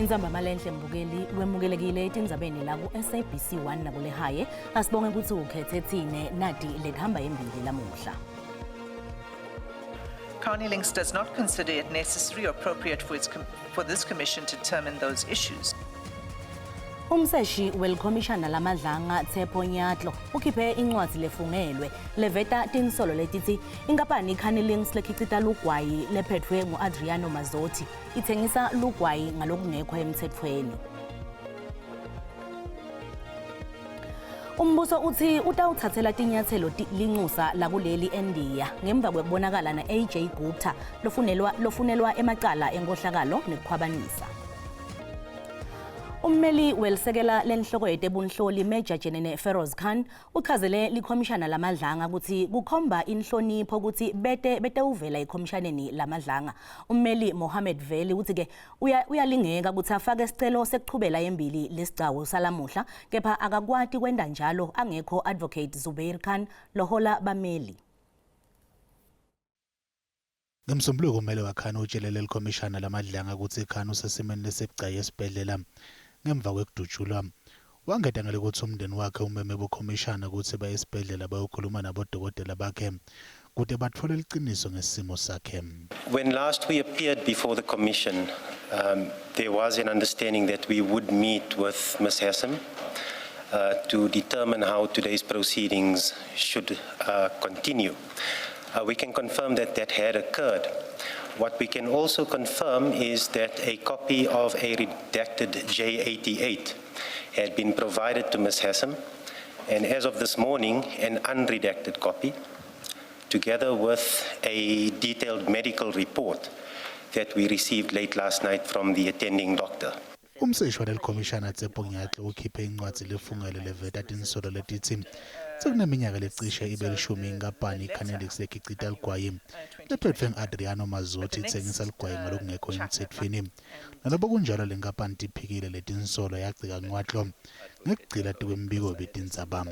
Intsambama lenhle mbukeli wemukelekile etindzabeni la ku-SABC 1 nakulehaye asibonge kutsi ukhethe tsine nati letihamba embili lamuhla. Carnilinx does not consider it necessary or appropriate for, its for this commission to determine those issues. Umseshi welikhomishana laMadlanga Tshepo Nyatlo ukhiphe incwadzi lefungelwe leveta tinsolo letitsi inkampani iCarnilinx lekhicita lugwayi lephetfwe ngu-Adriano Mazzotti itsengisa lugwayi ngalokungekho emtsetfweni. Umbuso uthi utawuthathela tinyathelo linxusa lakuleli eNdiya ngemva kwekubonakala na-AJ Gupta lofunelwa, lofunelwa emacala enkohlakalo nekukhwabanisa. Ummeli welisekela lenhloko yetebunhloli Major Jenene Feroz Khan uchazele likhomishana laMadlanga kutsi kukhomba inhlonipho kutsi bete betewuvela ekhomishaneni laMadlanga. Ummeli Mohammed Veli utsi ke uyalingeka kutsi afake sicelo sekuchubela embili lesigcawu salamuhla kepha akakwati kwenta njalo angekho Advocate Zubair Khan lohola bameli. NgeMsombuluko ummeli waKhan utshele leli khomishana laMadlanga kutsi Khan usesimeni lesibucayi esibhedlela ngemva kwekudutshulwa. Wangeta ngelikutsi umndeni wakhe umeme bokhomishana kutsi baye esibhedlela bayokhuluma nabodokotela bakhe kute batfole liciniso ngesimo sakhe. When last we appeared before the commission, there was an understanding that we would meet with Ms. Hassam to determine how today's proceedings should continue. We can confirm that that had occurred. What we can also confirm is that a copy of a redacted J88 had been provided to Ms. Hassam, and as of this morning, an unredacted copy, together with a detailed medical report that we received late last night from the attending doctor. Umseshi waleli khomishana Tshepo Nyatlo ukhiphe incwadzi lefungele leveta tinsolo letitsi sekuneminyaka lecishe ibe lishumi inkampani iCarnilinx lekhicita ligwayi lephetfwe ngu-Adriano Mazzotti itsengisa ligwayi ngalokungekho emtsetfweni. Nalobo kunjalo le nkampani tiphikile letinsolo yagcika Nyatlo ngekugcila tikwembiko betindzaba.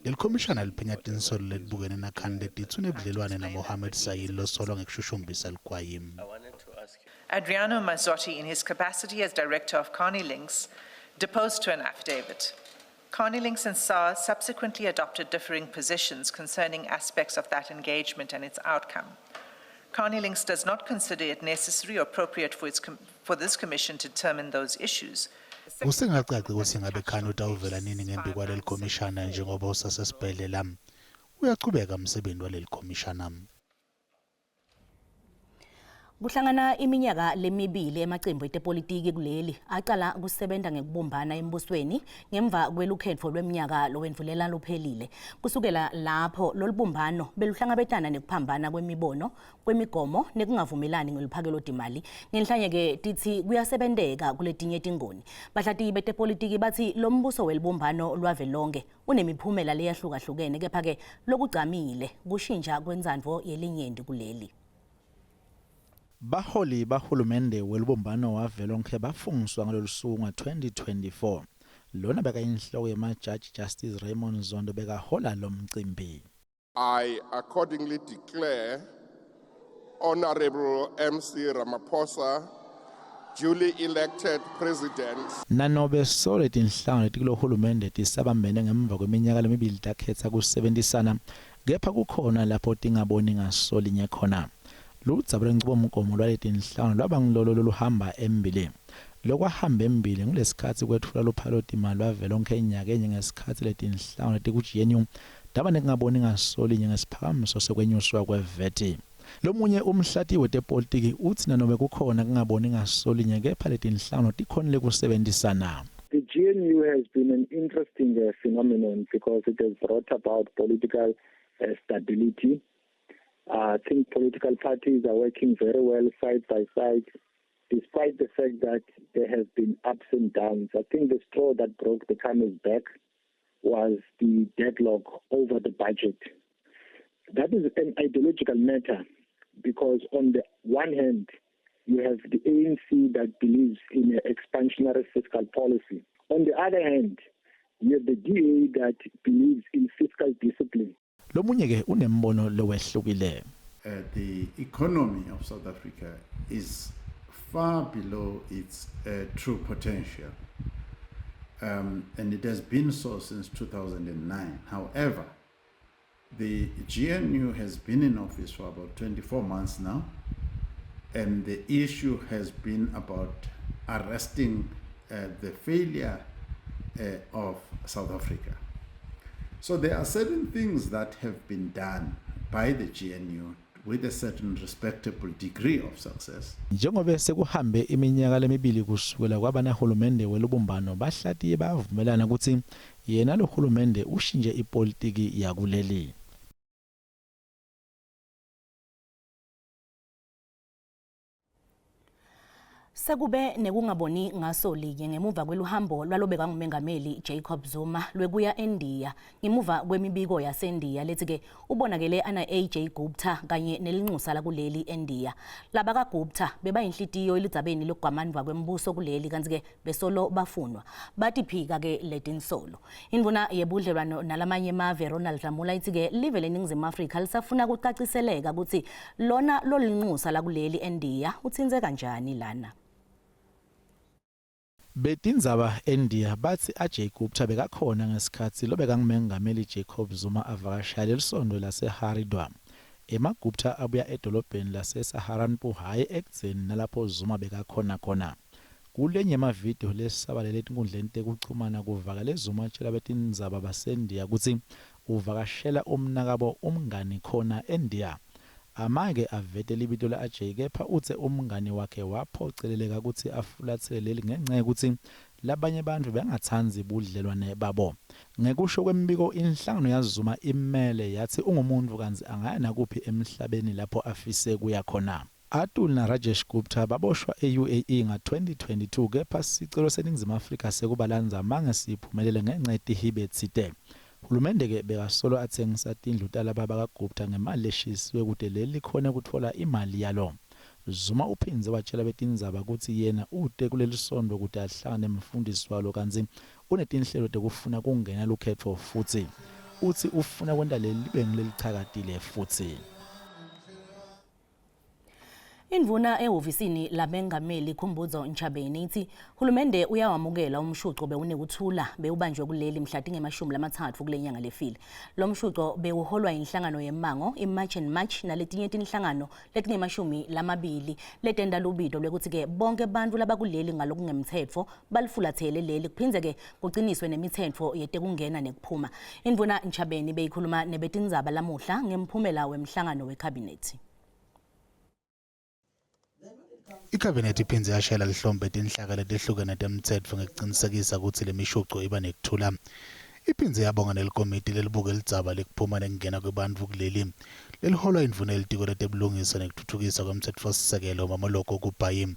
Leli khomishana liphenya tinsolo letibukene naKhan letitsi unebudlelwane naMohammed Sayil losolwa ngekushushumbisa ligwayi. Adriano Mazzotti, in his capacity as director of Carnilinx, deposed to an affidavit. Carnilinx and SARS subsequently adopted differing positions concerning aspects of that engagement and its outcome. Carnilinx does not consider it necessary or appropriate for, its for this commission to determine those issues. Kusengacaci kutsi ngabe Khan utawuvela nini ngembi kwaleli khomishana njengoba usasesibhedlela. Uyachubeka umsebenzi waleli khomishana. Kuhlangana iminyaka lemibili emacembu etepolitiki kuleli acala kusebenta ngekubumbana embusweni ngemva kwelukhetfo lweminyaka lowendvulela luphelile. Kusukela lapho lolubumbano beluhlangabetana nekuphambana kwemibono, kwemigomo nekungavumelani ngeluphakelo timali. Ngenhlanye-ke titsi kuyasebenteka kuletinye tingoni. Bahlatiyi betepolitiki batsi lo mbuso welibumbano lwavelonkhe unemiphumela leyahlukahlukene kepha-ke lokugcamile kushintsha kwentsandvo yelinyenti kuleli. Baholi bahulumende welubumbano wavelonkhe bafungiswa ngalolu suku nga-2024. Lona bekayinhloko yemajaji Justice Raymond Zondo bekahola lo mcimbi. I accordingly declare Honorable MC Ramaphosa duly elected president. Nanobe solo letinhlangano letikulohulumende tisabambene ngemva kweminyaka lemibili takhetsa kusebentisana, kepha kukhona lapho tingaboni ngasolinye khona. Ludzaba lwenchubomgomo lwaletinhlangano lwaba ngulolo loluhamba embili. Lokwahamba embili ngulesikhatsi kwetfula luphalotimali lwavelonkhe nyakenye ngesikhatsi letinhlangano letiku-GNU taba nekungaboni ngasolinye ngesiphakamiso sekwenyuswa kwe-VAT. Lomunye umhlatiyi wetepolitiki utsi nanobe kukhona kungaboni ngasolinye kepha letinhlangano tikhonile kusebentisana. The GNU has been an interesting phenomenon because it has brought about political stability. I think political parties are working very well side by side, despite the fact that there have been ups and downs. I think the straw that broke the camel's back was the deadlock over the budget. That is an ideological matter because on the one hand, you have the ANC that believes in an expansionary fiscal policy. On the other hand, you have the DA that believes in fiscal discipline. Lomunye ke unembono lowehlukile. The economy of South Africa is far below its uh, true potential. Um, and it has been so since 2009. However, the GNU has been in office for about 24 months now, and the issue has been about arresting uh, the failure uh, of South Africa. So there are certain things that have been done by the GNU with a certain respectable degree of success. Njengobe sekuhambe iminyaka lemibili kusukela kwaba nahulumende welubumbano bahlatiye bavumelana kutsi yena lohulumende ushintshe ipolitiki yakuleli. Sekube nekungaboni ngaso linye ngemuva kweluhambo lwalobekwa ngumengameli Jacob Zuma lwekuya eNdiya ngemuva kwemibiko yaseNdiya lethi-ke ubonakele ana AJ Gupta kanye nelinxusa lakuleli eNdiya. Laba kaGupta bebayinhlitiyo elidzabeni lokugwamandwa kwembuso kuleli kanti-ke besolo bafunwa. Batiphika-ke letinsolo. Indvuna yebudlelwano nalamanye emave Ronald Lamola ithi-ke live leNingizimu Afrika lisafuna kucaciseleka kutsi lona lolinxusa lakuleli eNdiya utsintse kanjani lana. Betindzaba eNdiya batsi Ajay Gupta bekakhona ngesikhatsi lobekangumengameli Jacob Zuma avakashela lelisontfo lase-Haridwar. EmaGupta abuya edolobheni lase-Saharanpur hhayi ekudzeni nalapho Zuma bekakhona khona. Kulenye yema-video lesabalele etinkundleni tekuchumana kuvakale Zuma atjela betindzaba baseNdiya kutsi uvakashela umnakabo umngani khona eNdiya. Amake avete libito la-Ajay kepha utse umngani wakhe waphoceleleka kutsi afulatsele leli ngenca yekutsi labanye bantfu bengatsandzi budlelwane babo. Ngekusho kwembiko inhlangano yaZuma immele yatsi ungumuntfu kantsi angaya nakuphi emhlabeni lapho afise kuya khona. Atul naRajesh Gupta baboshwa e-UAE nga-2022 kepha sicelo seNingizimu Afrika sekubalandza mange siphumelele ngenca yetihibe tsite. Hulumende-ke bekasolo atsengisa tindlu talaba bakaGupta ngemali leshisiwe kute leli likhone kutfola imali yalo. Zuma uphindze watjela betindzaba kutsi yena ute kulelisontfo kute ahlangane nemfundisi walo kantsi unetinhlelo tekufuna kungena lukhetfo futsi. Utsi ufuna kwenta leli libe ngulelichakatile futsi. Indvuna ehhovisini lamengameli Khumbudzo Ntshavheni ithi hulumende uyawamukela umshuco bewunekuthula bewubanjwe kuleli mhla tingemashumi lamathatfu kule nyanga lefile. Lo mshuco bewuholwa inhlangano yemango iMarch and March naletinye tinhlangano letingemashumi lamabili letenta lubito lwekutsi-ke bonke bantfu labakuleli ngalokungemtsetfo balifulathele leli kuphindze-ke kuciniswe nemitsetfo yetekungena nekuphuma. Indvuna Ntshavheni beyikhuluma nebetindzaba lamuhla ngemphumela wemhlangano wekhabinethi. Ikhabinethi iphindze yashayela lihlombe tinhlaka letehlukene temtsetfo ngekucinisekisa kutsi lemishuco iba nekuthula. Iphindze yabonga nelikomiti lelibuke lidzaba lekuphuma nekungena kwebantfu kuleli leliholwa indvuna yelitiko letebulungiswa nekutfutfukiswa kwemtsetfosisekelo Mamoloko Kubayi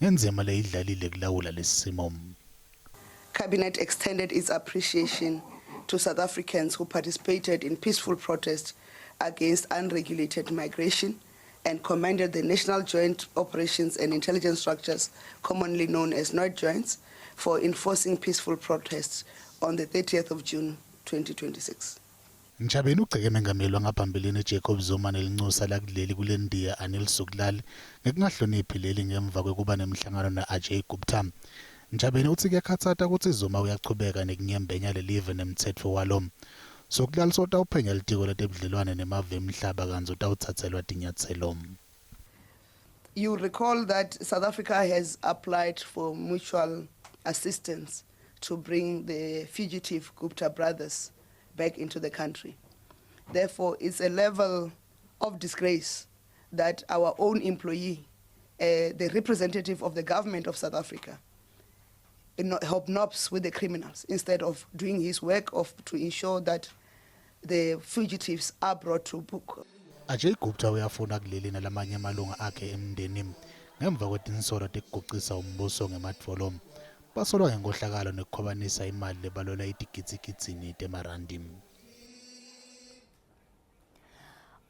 ngendzima leyidlalile kulawula lesimo. Cabinet extended its appreciation to South Africans who participated in peaceful protest against unregulated migration and commended the National Joint Operations and Intelligence Structures, commonly known as NOID Joints, for enforcing peaceful protests on the 30th of June 2026. Ntshavheni ugceke mengameli wangaphambilini Jacob Zuma nelincusa lakuleli kulendiya Anil Sooklal ngekungahloniphi leli ngemva kwekuba nemhlangano na-Ajay Gupta. Ntshavheni utsi kuyakhatsata kutsi Zuma uyachubeka nekunyembenya lelive nemtsetfo walo. Sooklal sotawuphenya litiko letebudlelwane nemave emhlaba kantsi utawutsatselwa tinyatselo. You recall that South Africa has applied for mutual assistance to bring the fugitive Gupta brothers back into the country. Therefore, it's a level of disgrace that our own employee, the representative of the government of South Africa, hobnobs with the criminals instead of doing his work of to ensure that the fugitives are brought to book. Ajay Gupta uyafuna kuleli nalamanye amalunga akhe emndeni ngemva kwetinsolo tekugucisa umbuso ngemadvolo. Basolwa ngenkohlakalo nekukhwabanisa imali lebalelwa etigidzigidzini temarandi.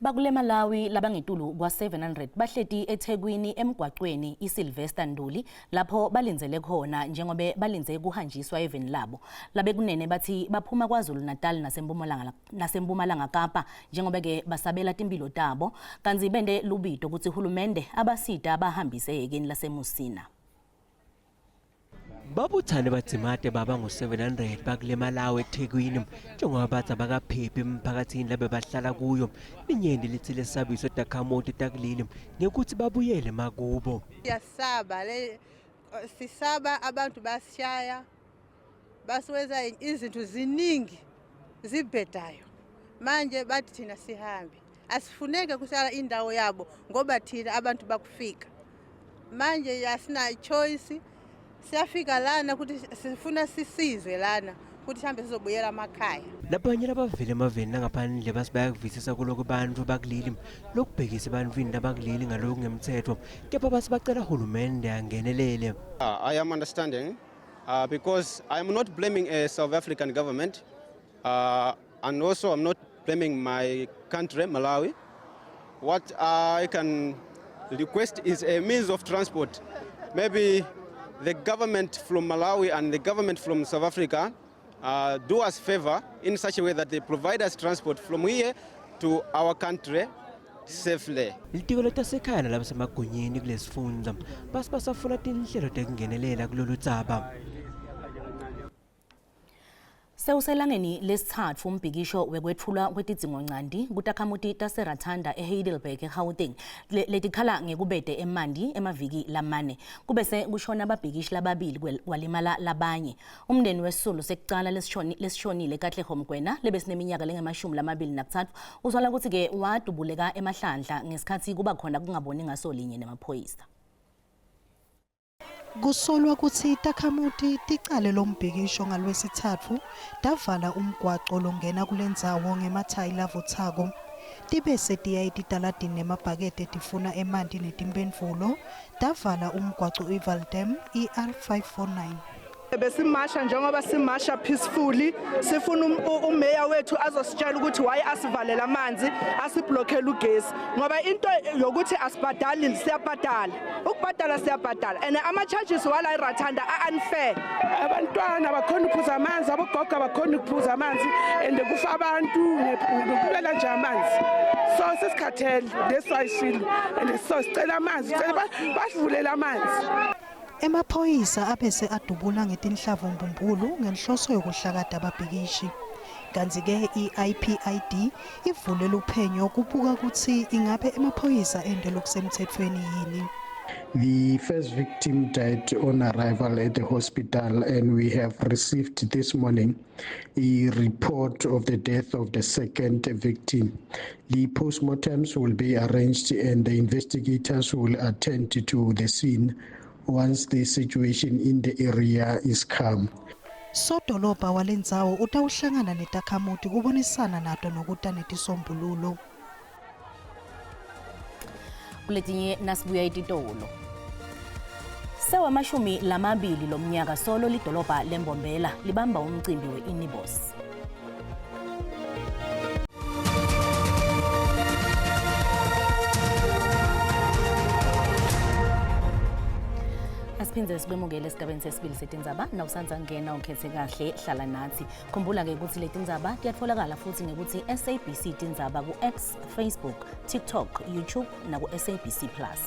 Bakule Malawi labangetulu kwa-700 bahleti eThekwini emgwacweni iSylvester Nduli lapho balindzele khona njengobe balindze kuhanjiswa eveni labo. Labekunene bathi baphuma KwaZulu Natal naseMpumalanga naseMpumalanga Kapa njengobe ke basabela timphilo tabo kantsi bente lubito kutsi hulumende abasita abahambise ehhekeni laseMusina. Babuthane badzimate baba ngu-700 bakule Malawi eThekwini njengoba bathi abakaphephi emphakathini labebahlala kuyo. Linyenti lithi lesabiswe takhamuti takuleli ngekuthi babuyele emakubo. Siyasaba le sisaba abantu basishaya basiwenza izinto ziningi zibhedayo manje bathi thina sihambe asifuneke kusala indawo yabo ngoba thina abantu bakufika manje asina choice siyafika lana ukuthi sifuna sisizwe lana ukuthi sihambe sizobuyela amakhaya Labanye labavela emaveni langaphandle basi bayakuvisisa kuloko bantfu bakuleli lokubhekisa ebantfwini labakuleli ngalokungemtsetfo kepha basi bacela hulumende angenelele. I am understanding because I am not blaming a South African government and also I'm not blaming my country, Malawi. What I can request is a means of transport. Maybe the government from Malawi and the government from South Africa do us favor in such a way that they provide us transport from here to our country safely. Litiko letasekhaya nalabasemagunyeni kulesifundza basi basafuna tinhlelo tekungenelela kulolu dzaba. Sewuselangeni lesitsatfu umbhikisho wekwetfulwa kwetidzingonchanti kutakhamuti taseRathanda eHeidelberg eGauteng letikhala ngekubete emanti emaviki lamane. Kubese kushona ababhikishi lababili kwalimala labanye. Umndeni wesisulu sekucala lesishonile Katlego Mgwena lebesineminyaka lengemashumi lamabili nakutsatfu usola kutsi-ke wadubuleka emahlandla ngesikhatsi kuba khona kungaboni ngaso linye nemaphoyisa. Kusolwa kutsi takhamuti ticale lombhikisho ngalwesitsatfu tavala umgwaco longena kulendzawo ngemathayi lavutsako. Tibe setiya etitaladini nemabhakede tifuna emanti netimphendvulo tavala umgwaco iValdam ER549. Besimasha njengoba simasha peacefully sifuna umeya wethu azositshela ukuthi why asivalela amanzi asiblockela ugesi ngoba into yokuthi asibhadali siyabhadala ukubhadala siyabhadala and ama-charges wala eRathanda a-unfair. Abantwana bakhona ukuphuza amanzi, abogogo abakhona ukuphuza amanzi and kufa abantu ngokulwela nje amanzi, so sesikhathele, that's why silo and so sicela amanzi, sicela basivulele amanzi. Emaphoyisa abese adubula ngetinhlavu mbumbulu ngenhloso yokuhlakata ababhikishi. Kanti-ke i-IPID ivule luphenyo kubuka kutsi ingabe emaphoyisa ente lokusemthethweni yini. The first victim died on arrival at the hospital, and we have received this morning a report of the death of the second victim. The postmortems will be arranged, and the investigators will attend to the scene once the situation in the area is calm. Sodolobha walendzawo utawuhlangana netakhamuti kubonisana nato nokuta netisombululo. Kuletinye nasibuya etitolo. Sewamashumi lamabili lomnyaka solo lidolobha leMbombela libamba umcimbi we-Innibos. Asiphindze sikwemukele esigabeni sesibili setindzaba. Nawusandza ngena ukhethe kahle, hlala nathi. Khumbula-ke ukuthi letindzaba tiyatfolakala futhi ngekuthi SABC Tindzaba ku-X, Facebook, TikTok, YouTube naku-SABC Plus.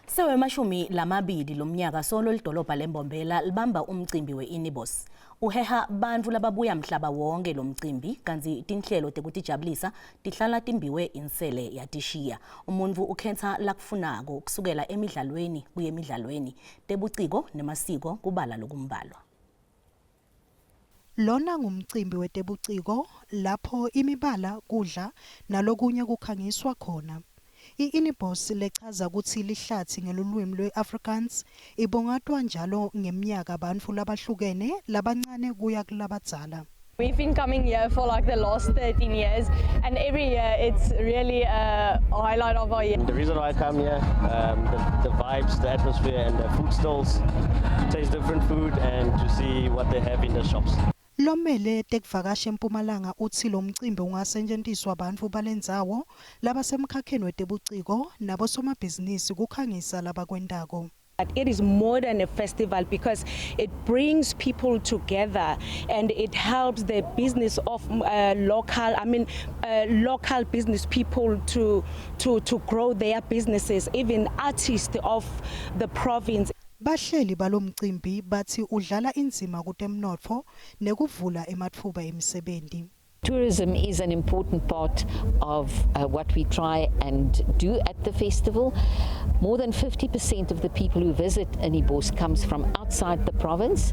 Sewemashumi lamabili lomnyaka solo lidolobha leMbombela libamba umcimbi we-Innibos. Uheha bantfu lababuya mhlaba wonke lomcimbi kantsi tinhlelo tekutijabulisa tihlala timbiwe insele yatishiya. Umuntfu ukhetsa lakufunako kusukela emidlalweni kuye emidlalweni, tebuciko nemasiko kubala lokumbalwa. Lona ngumcimbi wetebuciko lapho imibala, kudla nalokunye kukhangiswa khona. I-Innibos lechaza kutsi lihlatsi ngelulwimi lwe-Afrikaans ibongatwa njalo ngemnyaka bantfu labahlukene labancane kuya kulabadzala. We've been coming here for like the last 13 years, and every year it's really a highlight of our year. The reason why I come here, the vibes, the atmosphere, and the food stalls, to taste different food and to see what they have in the shops. Lomele tekuvakasha eMpumalanga utsi lomcimbi ungasetjentiswa bantfu balendzawo labasemkhakheni wetebuciko nabosomabhizinisi kukhangisa labakwentako. But it is more than a festival because it brings people together and it helps the business of local, I mean, local business people to, to, to grow their businesses, even artists of the province. Bahleli balomcimbi batsi udlala indzima kutemnotfo nekuvula ematfuba emisebenti. Tourism is an important part of what we try and do at the festival. More than 50% of the people who visit Innibos comes from outside the province.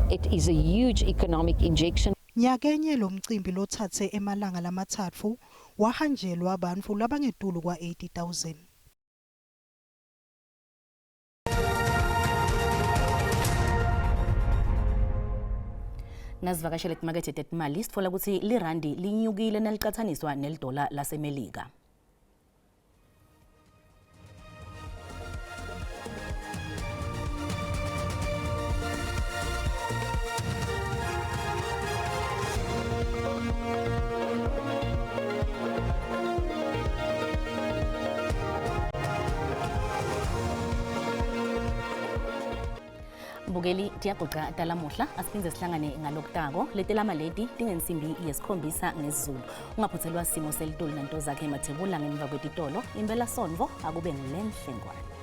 It is a huge economic injection. Nyakenye lomcimbi lotsatse emalanga lamatsatfu wahanjelwa bantfu labangetulu kwa-80,000. Nasivakashele timakethe tetimali sitfola kutsi lirandi linyukile nalicatsaniswa nelidola laseMelika. Mbukeli tiyaguca talamuhla asiphindze sihlangane ngalokutako letelama leti tingensimbi yesikhombisa ngesiZulu ungaphuthelwa simo selitulu nanto zakhe emathebula ngemva kwetitolo impela sonvo akube ngulenhlengwane.